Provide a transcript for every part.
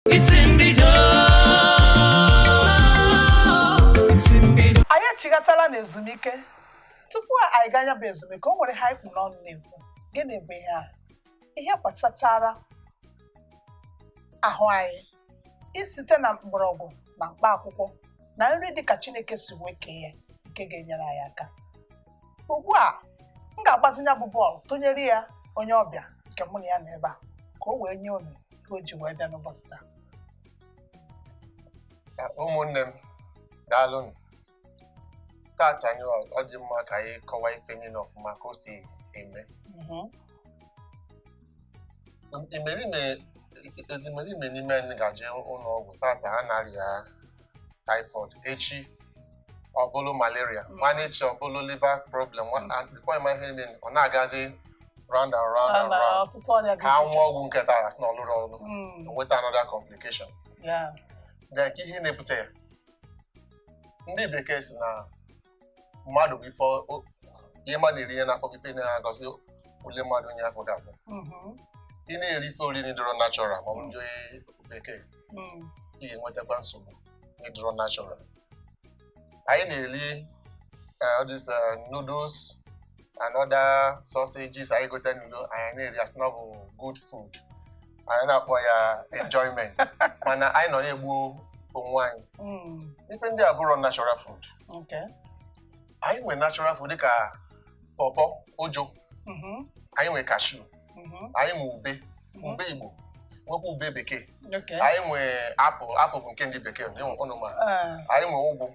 Isi mbido. Isi mbido. Anyị echighatala n'ezumike. Tupu anyị gaa ya bụ ezumike, o nwere ha anyị kpụ n'ọnụ na-ekwu. Gịnị bụ ihe a? Ihe gbasatara ahụ anyị isite na mgbọrọgwụ na mkpa akwụkwọ na nri dịka Chineke si wee kee ya, nke ga-enyere anyị aka. Ugbu a m ga-agbazinye bụ bọọlụ tụnyere ya onye ọbịa nke mụ na ya nọ ebe a, ka o wee nye unu ihe o ji wee bịa n'ụbọchị taa. Ya, ụmụnne m, daalụnụ. Tata anyị, ọ dị mma ka anyị kọwaa ife niile ọfụma ka o si eme. Imerime ezimerime n'ime anyị ga-aje ụlọ ọgwụ tata, ha na-arịa typhoid, echi ọ bụrụ malaria, nwanne echi ọ bụrụ liver problem, and before you ihe niile, ọ na-agazi round and round and na round. Ọtụtụ ọrịa dị Ha iche iche. nwụọ ọgwụ nke taa, asị na ọlụrụ ọrụ, nweta another complication. Then ka ihe na-ebute ya, ndị bekee si na mmadụ bụ ife ihe mmadụ na-eri ihe n'afọ bụ ife na-agọzi ule mmadụ onye afọ ga-abụ. Ị na-eri ife oriri dịrọ natural, ma ọ bụ ndị bekee, ị ga-enwetakwa nsogbu n'ịdịrọ natural. Anyị na-eri all these noodles and other sausages anyị gote n'udo, anyị na-eri, asị na ọ bụ good food, anyị na-akpọ ya enjoyment, mana anyị nọ na-egbu onwe anyị. Ife ndị a bụrụ natural food. Anyị nwere natural food dịka pọpọ, ojo, anyị nwere cashew, anyị nwe ube, ube Igbo, nwekwa ube bekee, anyị nwe apple. Apple bụ nke ndị bekee ụnụ ma. Anyị nwe ụgụ,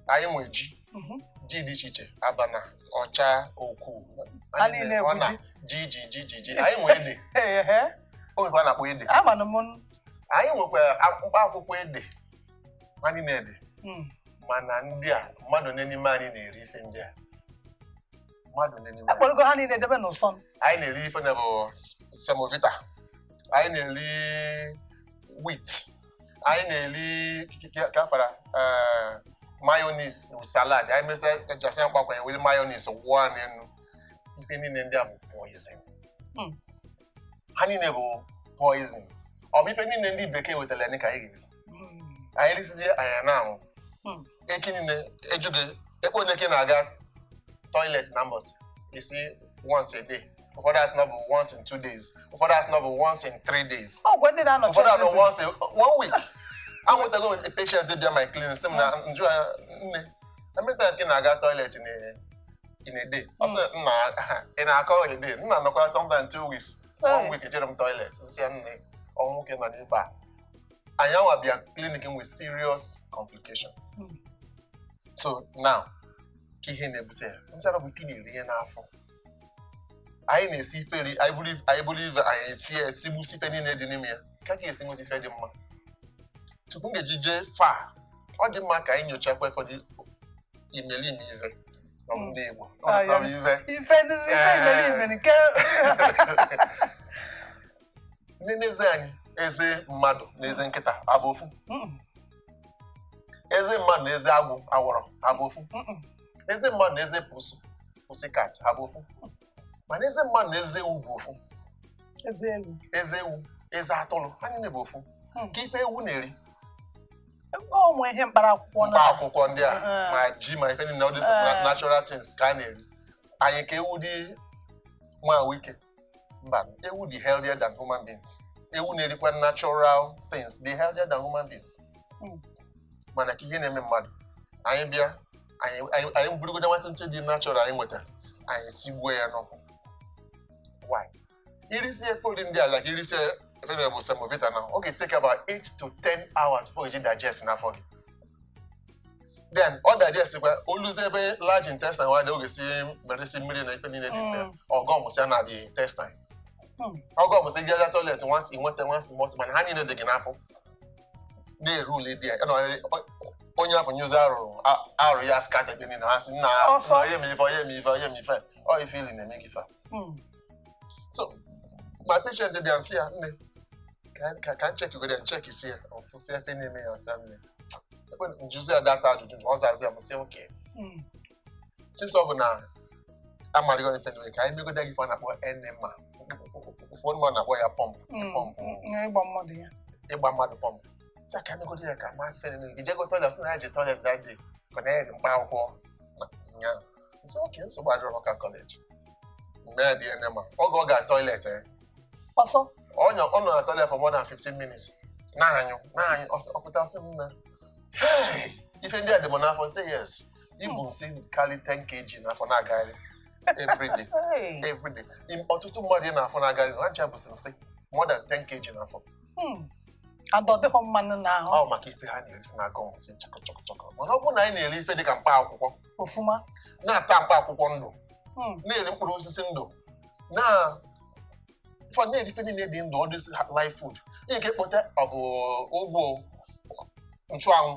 anyị nwe ji, ji dị iche iche, abana, ọcha, okwu. Ha niile bụ ọ na ji. Ji, ji, ji, ji, ji. Anyị nwe ede. Ehe. O nwekwa a na-akpọ ede. Amanụ m. Anyị nwekwa mkpa akwụkwọ ede, anyị na-ede. Mana ndị a, mmadụ one n'ime anyị na-eri ife ndị a? Mmadụ one n'ime anyị? Akpọrọgo ha niile debe n'ụsọ m. Anyị na-eri ife na bụ semovita, anyị na-eri wheat, anyị na-eri ka afara mayonnaise with salad. Anyị mesịa ejasị mkpakwa, ewere mayonnaise wụọ n'elu. Ife niile ndị a bụ poison. Ha niile bụ poison. Ọ bụ ife niile ndị bekee wetara anyị ka anyị ga-eri. Anyị risizie, anyị na-anwụ. Echi niile ejughị ekpe onye ka ị na-aga toilet na mbọsị esi once a day, ụfọdụ asị na ọ bụ once in 2 days, ụfọdụ asị na ọ bụ once in 3 days. Ọgwụ ndị na-anọchi ụfọdụ anọ ezi. once one week. Anwetago m a patient bịa my clinic, sị m na njụ ya, "Nne, how many times ka ị na-aga toilet in a day?" Ọ sị, "Nna, ị na-akọ a day, nna nọkwa sometimes 2 weeks, one Hey. week ejere m toilet." Nsị ya, "Nne, ọnwụ nwoke nọ n'ife a." Anyị anwa bịa clinic with serious complication. So now, ka ihe na-ebute ya, nsị bụ ife ị na-eri ihe n'afọ. Anyị na-esi ife anyị buru ife, anyị esi ya, esigbusi ife niile dị n'ime ya, ka a ga-esi nweta ife dị mma? Tupu m ga-eji jee fa, ọ dị mma ka anyị nyochakwa ụfọdụ imelime ife ọ bụ ndị Igbo. Ah, ya. Ọ bụ ife Ife ife imerime nke ndị n'eze anyị, eze mmadụ na eze nkịta abụ ofu? Eze mmadụ na eze agwụ awọrọ abụ ofu? Eze mmadụ na eze pusu, pussycat, abụ ofu? Mana eze mmadụ na eze ewu bụ ofu. Eze ewu. Eze ewu, eze atụrụ, ha niile bụ ofu. Ka ife ewu na-eri? Ụmụ ihe mkpara akwụkwọ. Mkpa akwụkwọ ndị a, ma ji, ma ife niile, all these natural things ka a na-eri. Anyị ka ewu dị nwa ahụike? Mba, ewu dị healthier than human beings. Ewu na-erikwa natural things, dị healthier than human beings. Mana ka ihe na-eme mmadụ, anyị bịa, anyị burugodo nwantịntị dị natural anyị nwetara, anyị sigbuo ya n'ọkụ. Why? Irisi efe ori ndị a, like irisi efe na bụ semovita now, ọ ga-take about 8 to 10 hours before you digest n'afọ gị. Then ọ digest kwa, oluzie ebe large intestine wa dị, ọ ga-esi meresi mmiri na ife niile dị n'ime ya. Ọgọmụsịa na the intestine. Ọgọmụsị gị aga toilet once, ị nweta once more, mana ha niile dị gị n'afọ na-eru ule dị ya. Ọ nọ- onye afọ nyụzi arụ arụ ya scatter ebe niile, ha sị, "Nna, Ọsọ. nna, onye m ife, onye m ife, onye m ife." Ọ ife ili na-eme gị ife a. So my patient bịa, nsị ya, "Nne, ka m check gode." Nchek isi ya, ọfụsị efe na-eme ya. Ọsịa, "Nne," ekwe njuzi ya data ajụjụ, ọ zazi ya. M sị, "Okay, since ọ bụ na amarịgo ife na ka anyị megodo gị ife a na-akpọ enema." Ụfọdụ mmadụ na-akpọ ya pump. Pump. Ịgba mmadụ ya. Ịgba mmadụ pump si aka megodi ya ka ma ife niile ijego toilet na ya ji toilet that day ka na ya dị mkpa akwụkwọ na ụnyaahụ. Nsị oke nsogbu adịrọ maka college mgbe ya dị enema oge ọ ga toilet Ọsọ. ọ nọ na toilet for more than 15 minutes na-anyụ na-anyụ ọpụta ọsị m na "Hey, ife ndị a dị m n'afọ." Nsị yes, ibu nsị karị 10 kg n'afọ na-agagharị everyday. Hey. Everyday. Ọtụtụ mmadụ ị na-afọ na-agagharị ha ncha bụsị nsị more than 10 kg n'afọ. And ọ dịghọ mmanụ n'ahụ. Ọ maka ife ha na-eri si na-agụ nsị chọkọ chọkọ chọkọ, mana ọ bụrụ na anyị na-eri ife dịka mkpa akwụkwọ Ofuma. na-ata mkpa akwụkwọ ndụ, na-eri mkpụrụ osisi ndụ, na ụfọdụ na-eri ife niile dị ndụ, ọ dịsị live food, ihe nke kpọta ọ bụ ụgwọ nchụanwụ,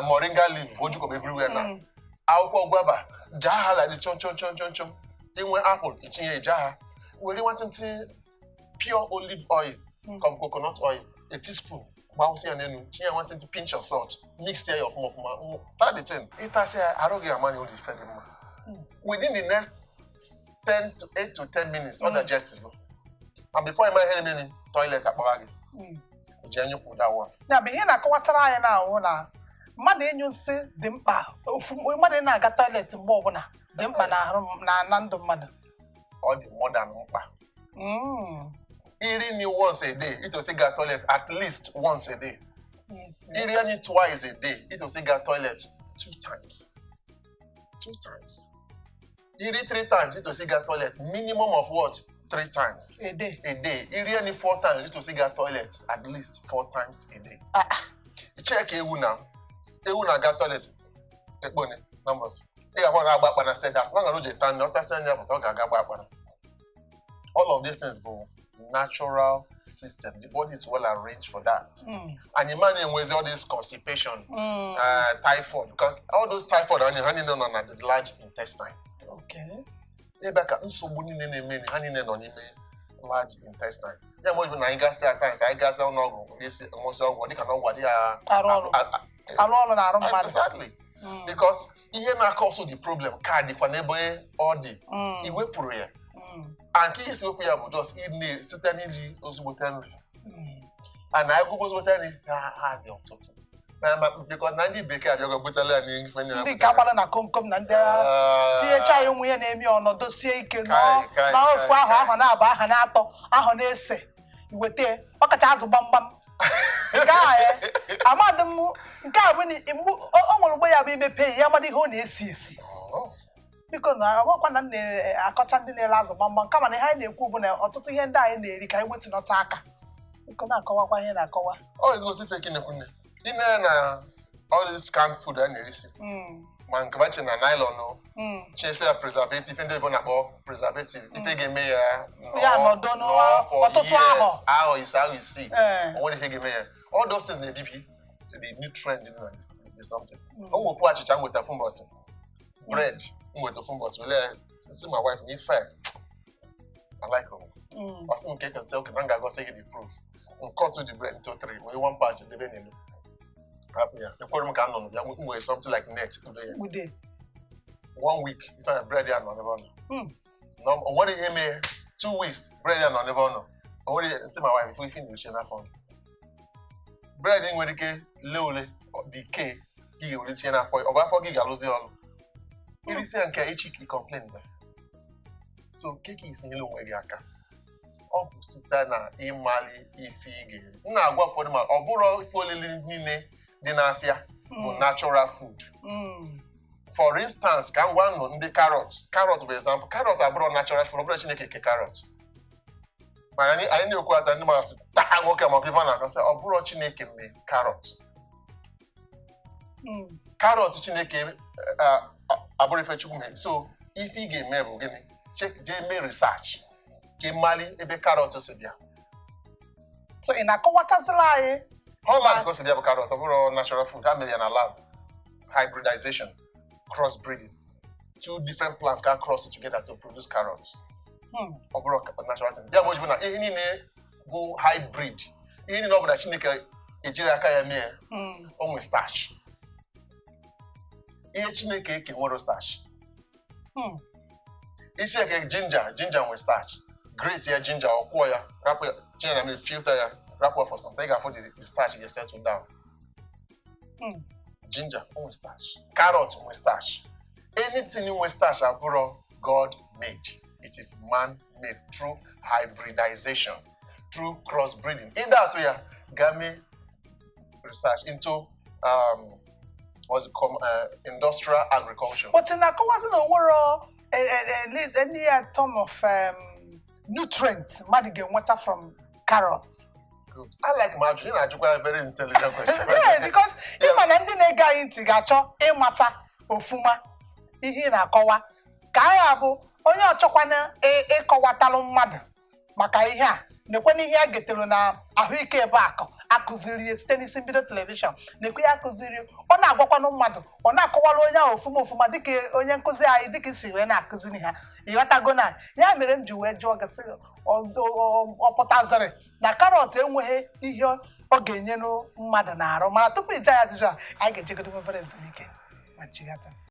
moringa leaf ojukọba everywhere na akwụkwọ guava, jaa ha like this, chom chom chom chom chom. Inwe apple itinye jaa ha, were nwantịntị pure olive oil comme coconut oil, a teaspoon, gbawụsị ya n'elu, tinye nwantịntị pinch of salt, mix ya ọfụma ọfụma. Taa the thing, ịtasị ya, arụ gị amanya ụdị ife dị mma. Within the next 10 to 8 to 10 minutes ọ digest go, and before you ma ihe na-eme, toilet akpọwa gị, iji anyụpụ that one. Ya bụ ihe na-akọwatara anyị na-ahụ na mmadụ ịnyụ nsị dị mkpa ofu mmadụ ị na-aga toilet mgbe ọbụla dị mkpa na arụ na ndụ mmadụ. Ọ dị more than mkpa. Iri nri once a day, itosi ga toilet at least once a day. Iri nri twice a day, itosi ga toilet two times. Two times. Iri three times, itosi ga toilet minimum of what? Three times A day. a day. Iri nri four times, itosi ga toilet at least four times a day. Ah, ah. Check ewu na ewu na-aga toilet ekpone numbers. Ị ga-ahụ na-agba akpa na state as long as o ji taa nri, ọ tasịa nri apụta, ọ ga-aga gba akpana. All of these things bụ natural system. The body is well arranged for that. Anyị ma na-enwezi all this constipation, typhoid, because all those typhoid anyị ha niile nọ na the large intestine. Okay. Ebe a ka nsogbu niile na-eme ha niile nọ n'ime large intestine. Ya mgbe bụ na anyị gasị at times, anyị gasị ụlọọgwụ esi nwụsị ọgwụ dịka na ọgwụ adịghị Arụ ọrụ. Arụ ọrụ na arụ mmadụ. Exactly. Because ihe na-akọsụ the problem ka dịkwa n'ebe ọ dị, i wepụrụ ya. And nke ihe si wepụ ya bụ just ị site n'iri ozugbote nri. And anyị gụgụ ozugbote nri ha dị ọtụtụ. Because na ndị bekee abịago butela ya n'ife ndị Ndị nke agbara na komkom na ndị tinyecha ya ụmụ ihe na-eme ọnọdụ sie ike Kai, kai, na ofu kai, ahụ kai. ahụ na-abụ aha na-atọ ahụ na-ese iweta ọkacha azụ gbamgbam nke a ya amadị m nke a bụ na o nwere mgbe ya bụ imepe ya amada ihe ọ na-esi esi. Biko na ọgbakwa na m na-akọcha ndị na-ere azụ gbamgbam, kama na ihe anyị na-ekwu bụ na ọtụtụ ihe ndị anyị na-eri ka anyị wetunọta aka. Biko na-akọwakwa ihe na-akọwa. Ọ ezigbo ife ka ị na-ekwu nne. Ị na na all this canned food a na-erisi, ma nke bache na nylon o, chesi ya preservative, ndị oyibo na-akpọ preservative, ife ga-eme ya Ya nọdụ nọọ for ọtụtụ years, ahọ. ahọ 5, ahọ 6. Ee. O nwere ihe ga-eme ya. All those things na-ebibi the nutrient dị na the something. O nwere ofu achịcha m nweta ofu mbọsị, bread m nweta ofu mbọsị, wele ya sị my wife na ife a, I like am. Ọ sị m ka ekensị oke na m ga-agosi gị the proof. M cut the bread into three, wee one part debe n'elu, rapụ ya, ekwere m ka anọ bịa m nwere something like net kpudo ya. Ude. One week, ife na bread ya nọ n'ebe ọ nọ. O nwere ihe mee 2 weeks, bread ya nọ n'ebe ọ nọ. O nwere ihe sị my wife ife ife na-eche n'afọ gị, bread nwere ike lee ule dike gị ga-ewere tinye n'afọ, ọ bụ afọ gị ga-alụzi ọrụ irisi ya nke echi ka ị complain ba. So nke ka isinyela onwe gị aka, ọ bụ site na ịmali ife ị ga-eri. M na-agwa ụfọdụ, ma ọ bụrụ ife olili niile dị n'afịa bụ natural food. For instance, ka m gwa nụ ndị carrot, carrot bụ example. Carrot abụrụ natural food, ọ bụrụ Chineke ke carrot. Mana anyị na-ekwu ata ndị mara sị taa nwoke maka ife ọ na-akọ sị ọ bụrụ Chineke mee carrot. Carrot Chineke abụrụ ife Chukwu mee. So ife ị ga-eme bụ gịnị? Jee mee research ka ị mali ebe carrot si bịa. So ị na-akọwatazila anyị. Holland ka o si bịa bụ carrot, ọ bụrụ natural food. Ha mere ya na lab, hybridization, crossbreeding, two different plants can cross together to produce carrot. Ọ bụrụ natural thing. Ya bụ ojibo na ihe niile bụ hybrid, ihe niile ọ bụla Chineke ejiri aka ya mee, o nwere starch. Ihe Chineke eke nwere starch. Icheke ginger, ginger nwere starch. Grate ya ginger, ọ kwụọ ya, rapụ ya, tinye na mmiri, filter ya, Rapụ for some time, ị ga-afụ the starch ga-settle down. Ginger nwe starch, carrot nwe starch. Anything nwe starch abụrọ God made. It is man made through hybridization, through crossbreeding. Ịda atụ ya, gaa mee research into what's it called, industrial agriculture. But na-akọwazi na onwero any atom of nutrient mmadụ ga-enweta from carrot. Good. I like ma ajụ, ị na-ajụkwa a very intelligent question. Yeah, because ịma na ndị na-ege anyị ntị ga-achọ ịmata ofuma ihe ị na-akọwa, ka anyị abụ onye ọchọkwana ịkọwatalụ mmadụ maka ihe a nekwe na ihe a getere na ahụike ebe akụ akụziri ya site n'isi mbido telivishọn, nekwe ya akụziri, ọ na-agwakwanụ mmadụ, ọ na-akọwara onye ahụ ofuma ofuma, dịka onye nkụzi anyị dịka isi wee na-akụziri ha. Ịghọtago na ya mere m ji wee jụọ gị sị, ọ pụtazịrị na karọt enweghị ihe ọ ga-enyenụ mmadụ n'arụ? Mana tupu ije ya ajụjụ a, anyị ga-ejegodo obere ezumike ma chighata.